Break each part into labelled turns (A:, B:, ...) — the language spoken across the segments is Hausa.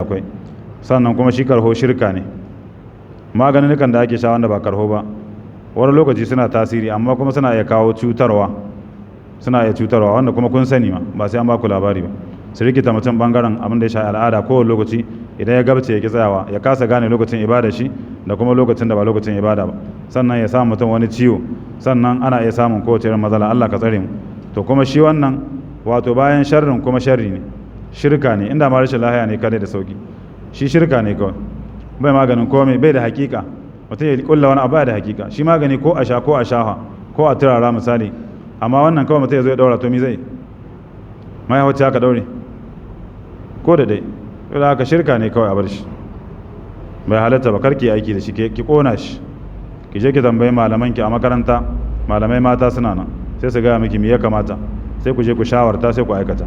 A: akwai. Sannan kuma shi karho shirka ne. Maganin da ake sha wanda ba karho ba, wani lokaci suna tasiri, amma kuma suna iya kawo cutarwa, suna iya cutarwa, wanda kuma kun sani ma, ba sai an ba ku labari ba. Su rikita mutum bangaren abin da ya shafi al'ada. Kowane lokaci idan ya gabce ya ki tsayawa, ya kasa gane lokacin ibada shi da kuma lokacin da ba lokacin ibada ba. Sannan ya sa mutum wani ciwo, sannan ana iya samun kowace irin matsala. Allah ka tsare mu. To kuma shi wannan, wato bayan sharrin kuma sharri ne, shirka ne. Inda ma rashin lahiya ne kadai da sauki, shi shirka ne kawai, bai maganin komai, bai da hakika. Mutum ya kulla wani abu da hakika. Shi magani ko a sha ko a shafa ko a turara misali, amma wannan kawai mutum ya zo ya daura, to mi zai mai wacce aka daure ko da dai? To da haka shirka ne, kawai a bar shi, bai halatta ba. Karki aiki da shi, ki kona shi. Ki je ki tambayi malaman ki a makaranta, malamai mata suna nan, sai su gaya miki me ya kamata, sai ku je ku shawarta, sai ku aikata.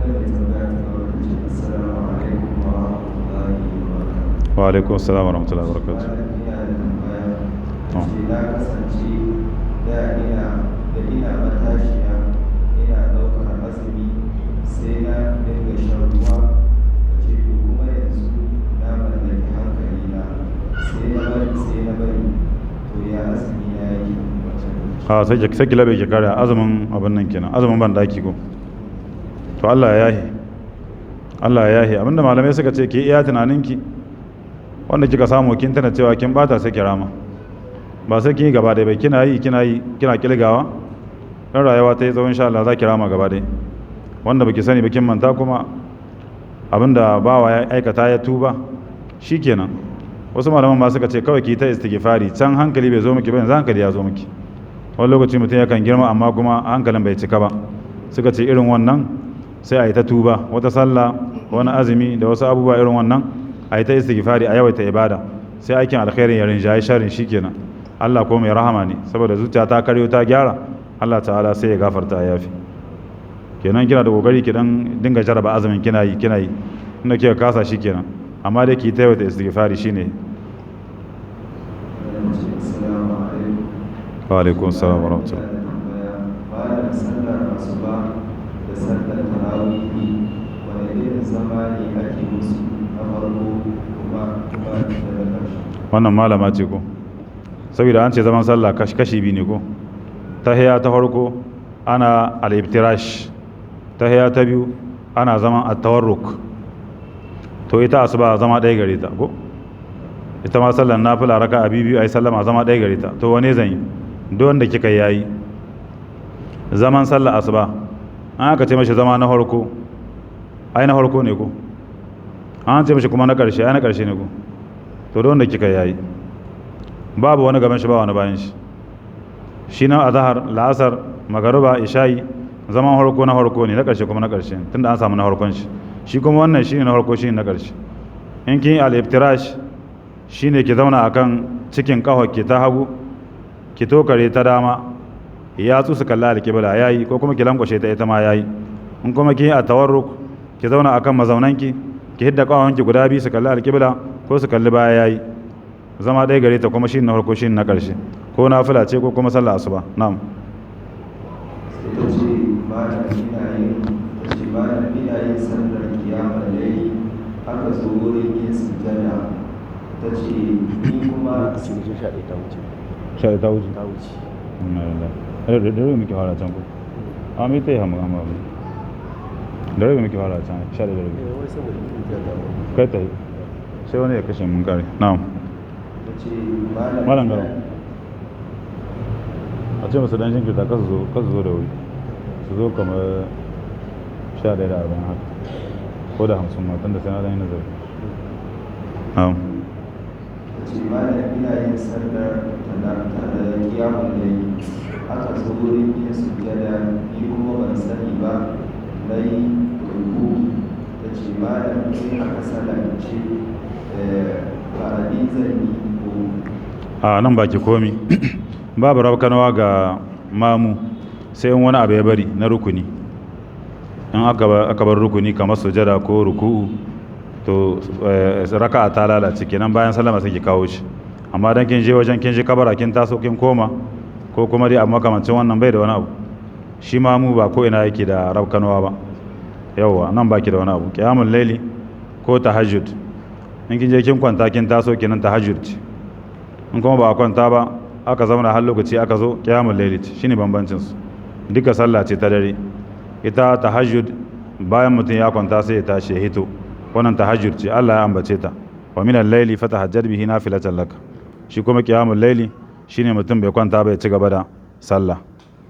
B: Wannan mai tambaya ta gaba ta ce, "Assalamu alaikum wa rahmatullahi wa barakatuh."
A: Wa alaikum assalam wa rahmatullahi wa barakatuh.
B: Malam, ina da tambaya.
A: Oh.
B: Ce na kasance da ina da ina matashiya ina ɗaukar azumi, sai na dinga shan ruwa. Ta ce to kuma yanzu na mallaki hankali na, sai na bari. To ya azumi na yake?
A: A sai ki labe ki karya azumin abin nan kenan, azumin ban daki ko. To Allah ya yahi, Allah ya yahi. Abinda malamai suka ce, ki iya tunaninki, wanda kika samu kin tana cewa kin bata, sai ki rama. Ba sai kin yi gaba ɗaya ba, kina yi, kina yi, kina kilgawa, dan rayuwa ta yi tsawon, insha Allah za ki rama gaba ɗaya. Wanda baki sani ba, kin manta, kuma abinda bawa ya aikata ya tuba, shikenan. Wasu malaman ma suka ce kawai ki ta istighfari. Can hankali bai zo miki ba, yanzu hankali ya zo miki. Wani lokaci mutum yakan girma amma kuma hankalin bai cika ba. Suka ce irin wannan sai a yi ta tuba, wata sallah, wani azumi da wasu abubuwa irin wannan, a yi ta istighfari, a yawaita ibada, sai aikin alkhairin ya rinjayi sharrin, shikenan. Allah ko mai rahama ne, saboda zuciya ta karyo ta gyara, Allah ta'ala sai ya gafarta ya yafi. Kenan kina da kokari ki dan dinga jaraba azumin, kina yi, kina yi, inda kika kasa shikenan, amma dai ki ta yawaita istighfari shine.
B: Wannan ce, "Assalamu alaikum."
A: Wa alaikum assalam wa rahmatullah.
B: Ina da tambaya malam, sallar asuba da sallar tarawihi, wani irin zama ne ake musu na farko kuma da na ƙarshe?
A: Wannan malama ce ko? Saboda an ce zaman sallah kashi biyu ne ko? Tahiya ta farko ana al-iftirash, tahiya ta biyu ana zaman at-tawarruk. To ita asuba zama ɗaya gare ta ko? Ita ma sallar nafila raka'a biyu biyu ayi sallama, zama ɗaya gare ta. To wane zan yi? Duk wanda kika yayi. Zaman sallar asuba an aka ce mashi zama na farko, ai na farko ne ko? An ce mashi kuma na ƙarshe, ai na ƙarshe ne ko? To duk wanda kika yayi, babu wani gaban shi, ba wani bayan shi. Shi na azhar, la'asar, magariba, isha'i, zaman harko na harko ne, na ƙarshe kuma na ƙarshe ne, tunda an samu na harkon shi. Shi kuma wannan shine na harko, shine na ƙarshe. In kin yi al-iftirash, shine ki zauna akan cikin ƙahon ki ta hagu, ki tokare ta dama, yatsu su kalla alƙibla, yayi. Ko kuma ki lankwashe ta, ita ma yayi. In kuma kin yi a tawarruk, ki zauna akan mazaunanki, ki hidda ƙahonki guda biyu su kalli alƙibla ko su kalli baya, yayi. Zama ɗaya gare ta kuma, shi na farko, shi na ƙarshe, ko nafila ce ko kuma sallah asuba. Na'am.
B: Sai ta ce malam ina yin ta ce malam, ina yin sallar kiyamar laili, aka zo wurin yin sujjada, ta ce ni kuma
C: Sha ɗaya ta wuce.
A: Sha ta wuce?
C: Ta wuce.
A: Da rabi muke fara can ko? A mi ta yi hamu hamu da rabi muke fara can, 11:30.
C: Eh, wai saboda mutum ta dawo.
A: Kai ta yi sai wani ya kashe mun kare. Na'am.
B: Ta ce malam
A: Malam Garba. A ce musu dan jinkirta, kasu zo da wuri, su zo kamar 11:40 haka ko da 50 ma, tunda sai na dan yi nazari. Na'am.
B: Ta ce malam, ina yin sallar tana kiyamar laili, aka zo wurin yin sujjada, ni kuma ban sani ba, na yi ruku'i. Ta ce malam, sai aka salamce, ba'adi zan yi ko?
A: A nan baki komi, babu rabkanawa ga mamu, sai in wani abu ya bari na rukuni. In aka bar rukuni kamar sujada ko ruku'u, to raka'a ta lalace kenan. Bayan sallama sai ki kawo shi. Amma dan kin je wajen, kin je kabara, kin taso kin koma, ko kuma dai abu makamancin wannan, bai da wani abu. Shi mamu ba ko ina yake da rabkanawa ba. Yawwa, nan baki da wani abu. Qiyamul laili ko tahajjud, in kin je kin kwanta kin taso kenan tahajjud ce. In kuma ba a kwanta ba aka zauna har lokaci aka zo, qiyamul laili ce. Shine bambancin su. Duka sallah ce ta dare. Ita tahajjud bayan mutum ya kwanta sai ya tashi ya hito, wannan tahajjud ce, Allah ya ambace ta, wa minal laili fatahajjad bihi nafilatan lak. Shi kuma qiyamul laili shine mutum bai kwanta ba ya ci gaba da sallah.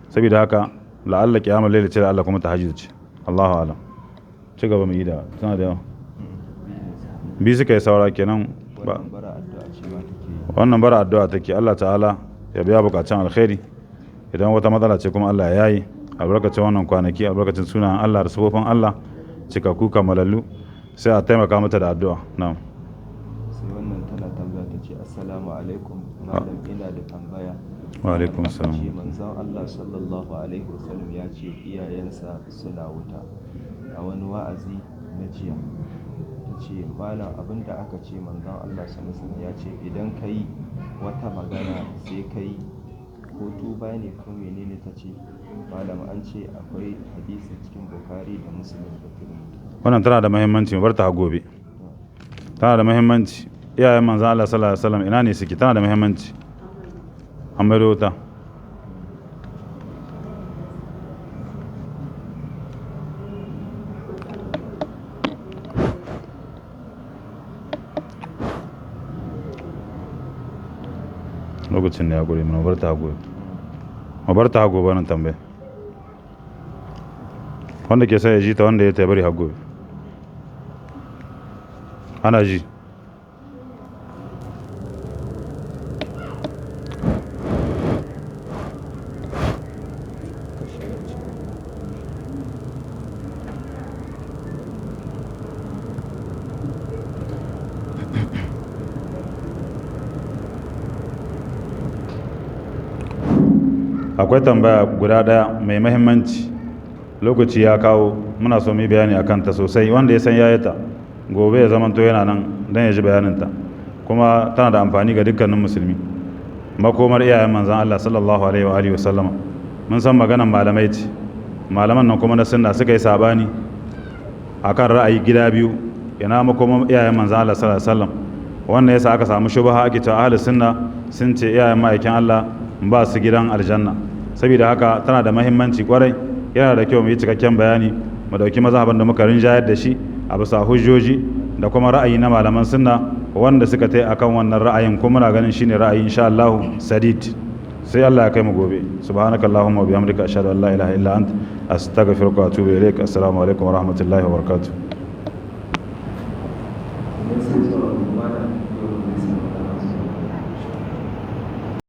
A: Saboda haka la'alla qiyamul laili ce, Allah kuma tahajjud ce, Allahu a'lam. Ci gaba mu yi da tana da yawa, bi suka yi saura kenan ba.
B: Wannan bara addu'a ce ma take yi.
A: Wannan bara addu'a take, Allah ta'ala ya biya bukatun alkhairi. Idan wata matsala ce kuma Allah ya yayi, albarkacin wannan kwanaki, albarkacin sunan Allah da sifofin Allah cikakku kamalallu. Sai a taimaka mata da addu'a. Na'am.
B: Sai wannan tana tambaya, ta ce, "Assalamu alaikum malam, ina da tambaya."
A: Wa alaikum
B: Ta
A: assalam.
B: ce manzon Allah sallallahu alaihi wasallam ya ce iyayensa suna wuta a wani wa'azi na jiya. Ta ce, "Malam, abinda aka ce manzon Allah sallallahu alaihi wasallam ya ce idan ka yi wata magana sai ka yi ko tuba ne ko menene?" Ta ce, "Malam, an ce akwai hadisi cikin Bukhari da Muslim da Tirmidhi."
A: Wannan tana da muhimmanci, mu bar ta gobe. Tana da muhimmanci. Iyayen manzon Allah sallallahu alaihi wasallam ina ne suke? Tana da muhimmanci. An maido ta. Lokacin da ya gure mana, bar ta gobe, mu bar ta gobe wannan tambaya. Wanda ke sai ya ji ta, wanda ya ta bari har gobe. Ana ji. Akwai tambaya guda daya mai mahimmanci, lokaci ya kawo, muna so mu yi bayani a kanta sosai. Wanda ya san ya ta gobe ya zamanto yana nan don ya ji bayaninta, kuma tana da amfani ga dukkanin musulmi. Makomar iyayen manzan Allah sallallahu alaihi wa alihi wasallama. Mun san maganan malamai ce, malaman nan kuma na sunna suka yi sabani akan ra'ayi gida biyu, ina makomar iyayen manzan Allah sallallahu alaihi wasallam. Wannan yasa aka samu shubha, ake cewa ahlus sunna sun ce iyayen ma'aikin Allah ba su gidan aljanna. Saboda haka tana da mahimmanci kwarai, yana da kyau mu yi cikakken bayani, mu dauki mazhaban da muka rinjayar da shi a bisa hujjoji da kuma ra'ayi na malaman sunna wanda suka tai akan wannan ra'ayin, kuma muna ganin shine ra'ayi insha Allah sadid. Sai Allah ya kai mu gobe. Subhanakallahumma wa bihamdika, ashhadu an la ilaha illa ant, astaghfiruka wa atubu ilaik. Assalamu alaikum wa rahmatullahi wa barakatuh.
B: Idan sai zuwa gobe malam, yau mun samu.